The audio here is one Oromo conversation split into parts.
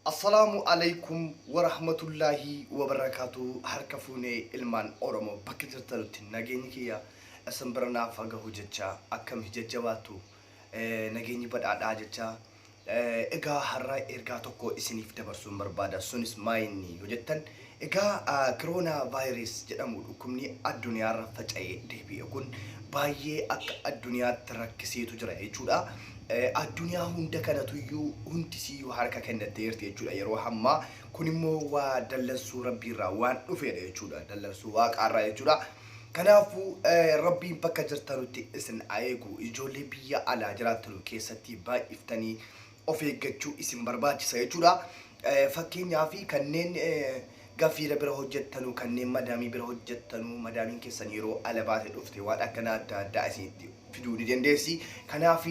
Assalaamu Aleykum Warahmatullaahi Wabarakaatu Harka fuunee ilmaan Oromoo bakka jirtanutti nageenyi kiyya isin bira naaf haa gahu jecha akkami jajjabaattu nageenyi badhaadhaa jecha egaa har'a ergaa tokko isiniif dabarsuun barbaada sunis maayinni yoo jettan egaa kiroonaa vaayirus jedhamu dhukkubni addunyaarra faca'ee deebi'e kun baay'ee akka addunyaatti rakkiseetu jira jechuudha. Addunyaa hunda kanatuyyuu hundisiiyyuu harka kennatteerti jechuudha yeroo hammaa. Kun immoo waa dallansuu Rabbiirraa waan dhufeedha jechuudha. Dallansuu Waaqaarraa jechuudha. Kanaafuu Rabbiin bakka jirtanutti isin haa eegu. Ijoollee biyya alaa jiraattanu keessatti baay'iftanii of eeggachuu isin barbaachisa jechuudha. Fakkeenyaaf kanneen gafiira bira hojjettanu, kanneen madaamii bira hojjettanu, madaamiin keessan yeroo ala baate dhufte waan akkanaa adda addaa isinitti fiduu ni dandeessi. Kanaaf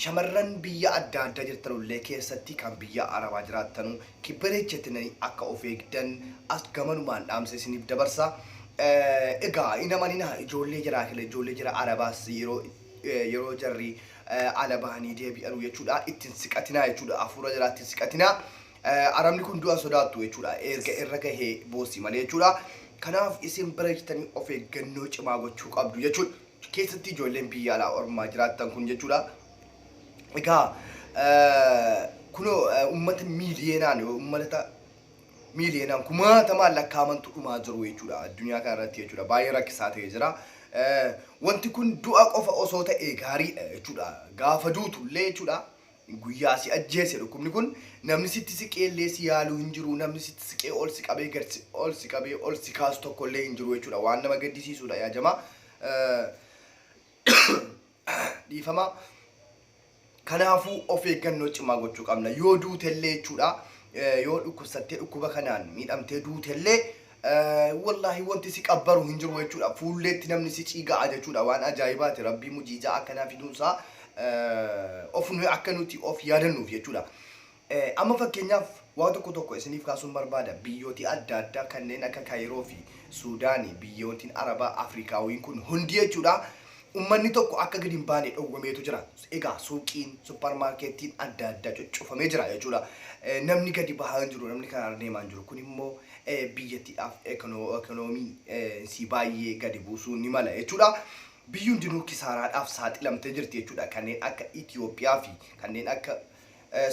shamarran biyya adda addaa jirtanullee keessatti kan biyya Arabaa jiraattanu kibbareechatanii akka of eegdan as gamanumaan dhaamsa isiniif dabarsa. Egaa hin amaninaa ijoollee jaraa kana ijoollee jara Arabaas yeroo yeroo jarri ala bahanii deebi'anu jechuudha ittiin siqatinaa jechuudha hafuura jaraa ittiin siqatinaa. Arabni kun du'a sodaattu jechuudha erga irra gahee boossi malee jechuudha. Kanaaf isin bareechitanii of eeggannoo cimaa gochuu qabdu jechuudha. Keessatti ijoolleen biyya alaa ormaa jiraattan kun jechuudha. Egaa kunoo uummata miiliyeenaan uummata miiliyeenaan kumaatamaan lakkaa'amantu dhumaa jiru jechuudha addunyaa kana irratti jechuudha. Baay'ee rakkisaa ta'ee jira. Wanti kun du'a qofa osoo ta'ee gaariidha jechuudha. Gaafa duutu illee jechuudha. Guyyaa si ajjeese dhukkubni kun namni sitti siqee illee si yaaluu hin jiru namni sitti siqee ol si qabee gad si ol si qabee ol si kaasu tokko illee hin jiru jechuudha waan nama gaddisiisuudha yaa jamaa dhiifama kanaafuu of eeggannoo cimaa gochuu qabna yoo duutellee jechuudha yoo dhukkubsattee dhukkuba kanaan miidhamtee duutellee wallaahi wanti si qabbaru hin jiru jechuudha. Fuulleetti namni si ciiga'a jechuudha. Waan ajaa'ibaati. Rabbii mujiizaa akkanaa fiduunsaa of nuyi akka nuti of yaadannuuf jechuudha. Amma fakkeenyaaf waa tokko tokko isiniif kaasuun barbaada. Biyyooti adda addaa kanneen akka Kaayiroo fi Suudaanii, biyyootiin Arabaa, Afrikaawiin kun hundi jechuudha. Ummanni tokko akka gadi hin baane dhowwameetu jira. Egaa suuqiin, supparmaarkeettiin adda addaa cuccufamee jira jechuudha. Namni gadi bahaa hin jiru, namni karaarra deemaa hin jiru. Kun immoo biyyattiidhaaf ekonoomii isii baay'ee gadi buusuu ni mala jechuudha. Biyyi hundinuu kisaaraadhaaf saaxilamtee jirti jechuudha. Kanneen akka Itiyoophiyaa fi kanneen akka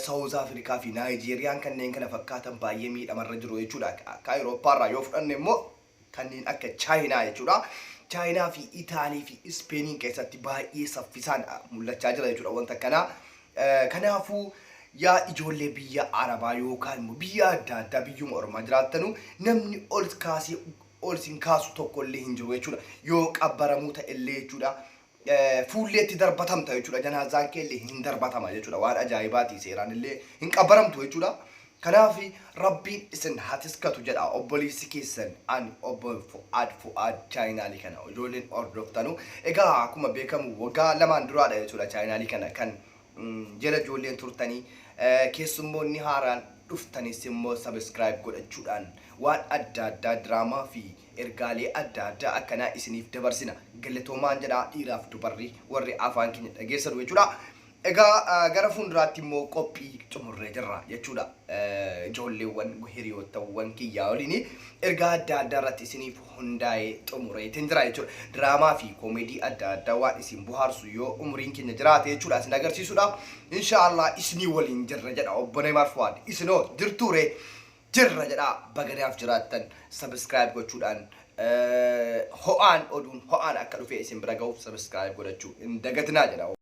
Saawuz Afrikaa fi Naayijeeriyaan kanneen kana fakkaatan baay'ee miidhamarra jiru jechuudha. Akka Awurooppaarraa yoo fudhanne immoo kanneen akka Chaayinaa jechuudha. Chaayinaa fi Itaalii fi Ispeeniin keessatti baay'ee saffisaan mul'achaa jira jechuudha wanta akkanaa. Kanaafuu yaa ijoollee biyya Arabaa yookaan immoo biyya adda addaa biyyuma Oromaa jiraattanu namni ol kaasee ol sin kaasu tokko illee hin jiru jechuudha. Yoo qabbaramuu ta'e illee jechuudha. Fuulleetti darbatamta jechuudha. Janaazaan kee illee hin darbatama jechuudha. Waan ajaa'ibaati seeraan illee hin qabbaramtu jechuudha. Kanaaf Rabbiin isin haa tiskatu jedha obboleessi keessan ani obbo Fu'aad Fu'aad chaayinaalii kana ijoolleen hordoftanu. Egaa akkuma beekamu waggaa lamaan duraadha jechuudha chaayinaalii kana kan jala ijoolleen turtanii keessummoonni haaraan dhuftanis immoo subscribe godhachuudhaan waan adda addaa diraamaa fi ergaalee adda addaa akkanaa isiniif dabarsina. Galatoomaan jedha dhiiraaf dubarri warri afaan keenya dhageessanu jechuudha. Egaa gara fuulduraatti immoo qophii xumurree jirra jechuudha. Ijoolleewwan hiriyoottawwan kiyyaa waliin ergaa adda addaa irratti isiniif hundaa'ee xumureetiin jira jechuudha. Diraamaa fi koomedii adda addaa waan isin bohaarsu yoo umriin keenya jiraate jechuudha isin agarsiisuudhaaf inshaallah isinii waliin jirra jedha obbo Neemaar Fuwaad. Isinoo jirtuuree jirra jedhaa baganaaf jiraattan subscribe gochuudhaan ho'aan oduun ho'aan akka dhufee isin bira gahuuf subscribe godhachuu hin dagatinaa jedha.